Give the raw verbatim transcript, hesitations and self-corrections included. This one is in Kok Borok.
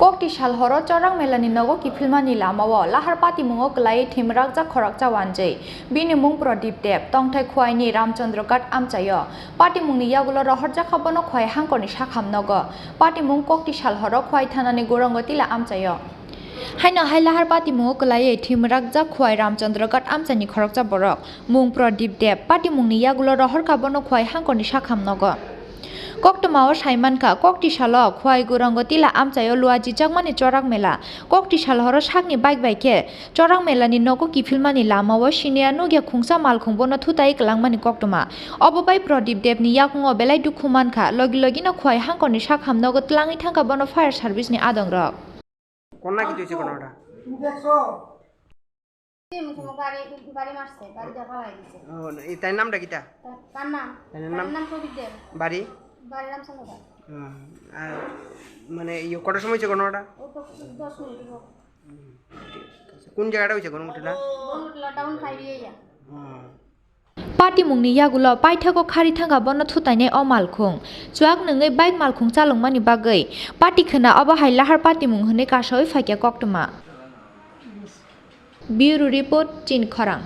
Kokti sal horo Chorak Melani nogo kiphilmani lamao lahar patimungo kwlaiwi thwimwrakjak khoroksa wanjwi. Bini mung Pradip Deb, tongthai Khwaini Ramchandra Ghat amchaio. Patimungni yagulo rohorjakha bono Khwai hangkorni sakham nogo. Patimung Kokti sal horo Khwai thanani Gurangotila amchaio. Haino hai lahar patimungo kwlaiwi thwimwrakjak Khwai Ramchandra Ghat amchaini khoroksa borok, mung Pradip Deb, patimungni yagulo rohorkha bono Khwai hangkorni sakham nogo. Koktwmao saimankha, Kokti salo Khwai Gurangotila amchaio luajijakmani Chorak Mela. Kokti sal horo sakni bike bai khe Chorak Melani nogo kiphilmani lamao siniya nukya khungsa malkhung bono thutai kwlangmani koktwma. Obo bai Pradip Debni yakungo belai dukhu mankha, logi logino Khwai hangkorni sakham nogo twlangwi thangkha bono fire service ni adongrok. কোন না কিছু হয়েছে ঘটনাটা? মুখে মুখে বাড়ি, বাড়ি মারছে, বাড়ি দিয়ে ফালাই দিছে। ও, এই তার নামটা কিতা? তার, তার নাম? তার নাম? তার নাম প্রদীপ দেব। বাড়ি? বাড়ি রামচন্দ্র ঘাট। হুম, আর মানে ইয়ে কটার সময় হয়েছে ঘটনাটা? ও তো দশ মিনিট হলো। হুম, ঠিক আছে। কোন জায়গাটা হয়েছে ঘটনাটা? গণটুলা টাউন ফাইভ এরিয়া। হুম। Patimungni yagulo paithago khari thangkha bono thutainai o malkhung. Chuak nungwi bike malkhung chalokmani bagwi pati khwna obo hai lahar patimung hwnwi kasaui phaikha koktwma. Bureau Report, Chini Khorang.